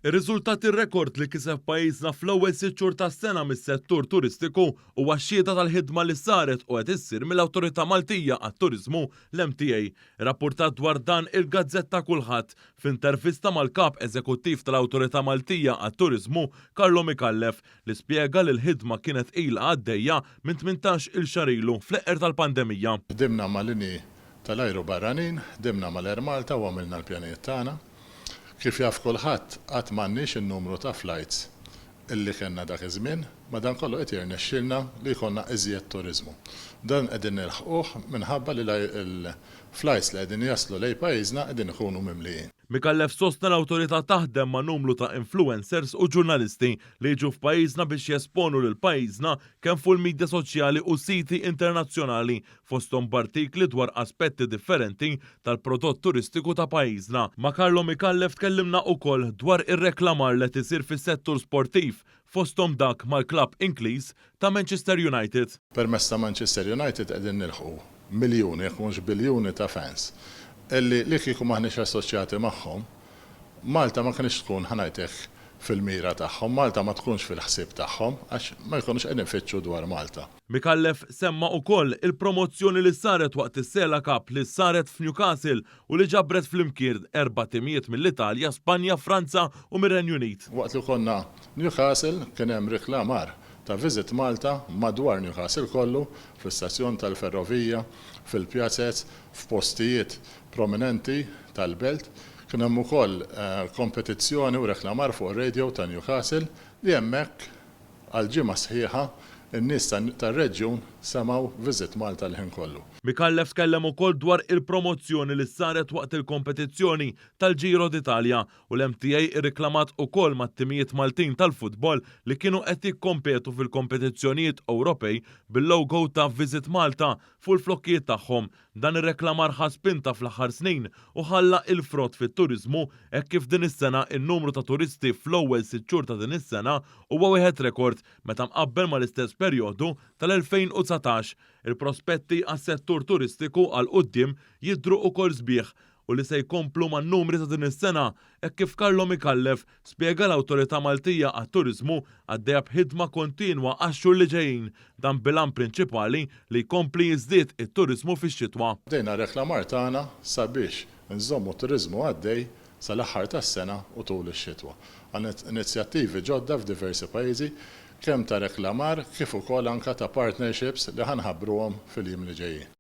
Ir-riżultati rekord li kiseb pajjiżna fl-ewwel sitt xhur tas-sena mis-settur turistiku huwa xhieda tal-ħidma li saret u qed issir mill-Awtorità Maltija għat-Turiżmu, l-MTA. Irrappurtat dwar dan il-gazzetta Kullħadd f'intervista mal-Kap Eżekuttiv tal-Awtorità Maltija għat-Turiżmu, Carlo Micallef, li spjega li l-ħidma kienet ilha għaddejja minn 18-il xahar ilu fl-eqqer tal-pandemija. Ħdimna ma' linji tal-ajru barranin, ħdimna mal-Air Malta u għamilna l-pjanijiet tagħna. Kif jaf kulħadd, għad m'għandniex in-numru ta' flights illi kellna dak iż-żmien, madankollu qed jirnexxielna li jkollna iżjed turiżmu. Dan qegħdin nilħquh minħabba li l-flights li qegħdin jaslu lejn pajjiżna qegħdin ikunu mimlijin. Micallef sostna l-awtorità taħdem ma' numru ta' influencers u ġurnalisti li jiġu f'pajjiżna biex jesponu lil pajjiżna kemm fuq il-midja soċjali u siti internazzjonali fosthom b'artikli dwar aspetti differenti tal-prodott turistiku ta' pajjiżna. Ma' Carlo Micallef tkellimna ukoll dwar ir-reklamar li qed isir fis-settur sportiv, fosthom dak mal-klabb Ingliż ta' Manchester United. Permezz ta' Manchester United qegħdin nilħqu miljuni jekk mhux biljuni ta' fans illi li kieku m'aħniex assoċjati magħhom, Malta ma kinitx tkun, ħa ngħid hekk, fil-mira tagħhom, Malta ma tkunx fil-ħsieb tagħhom għax ma jkunux qegħdin ifittxu dwar Malta. Micallef semma ukoll il-promozzjoni li saret waqt is-Sela Cup li saret f'Newcastle u li ġabret flimkien erba' timijiet mill-Italja, Spanja, Franza u mir-Renju Unit. Waqt li konna Newcastle kien hemm reklamar ta' Visit Malta madwar Newcastle kollu, fl-istazzjon tal-ferrovija, fil-pjazez, f'postijiet prominenti tal-belt. Kien hemm ukoll kompetizzjoni u reklamar fuq ir-radio ta' Newcastle li hemmhekk Għal ġimgħa sħiħa, in-nies tar-reġjun semgħu Visit Malta l-ħin kollu. Micallef tkellem ukoll dwar il-promozzjoni li saret waqt il-kompetizzjoni tal-Giro d'Italia u l-MTA irriklamat ukoll mat-timijiet Maltin tal-futbol li kienu qed jikkompetu fil-kompetizzjonijiet Ewropej bil-logo ta' Visit Malta fuq il-flokkijiet tagħhom. Dan ir-reklamar ħa spinta fl-aħħar snin u ħalla il-frott fit-turiżmu hekk kif din is-sena n-numru ta' turisti fl-ewwel sitt xhur ta' din is-sena huwa wieħed rekord meta mqabbel mal-istess perjodu tal-2019. Il-prospetti għas-settur turistiku għal quddiem jidhru ukoll sbieħ u li se jkomplu man-numri ta' din is-sena hekk kif Carlo Micallef spjega l-Awtorità Maltija għat-Turiżmu għaddejja b'ħidma kontinwa għax-xhur li ġejjin, dan bil-għan prinċipali li jkompli jiżdied it-turiżmu fix-xitwa. Bdejna r-reklamar tagħna sabiex inżommu t-turiżmu għaddej sal-aħħar tas-sena u tul ix-xitwa. Għandna inizjattivi ġodda f'diversi pajjiżi kemm ta' reklamar kif ukoll anke ta' partnerships li ħa nħabbruhom fil-jiem li ġejjin.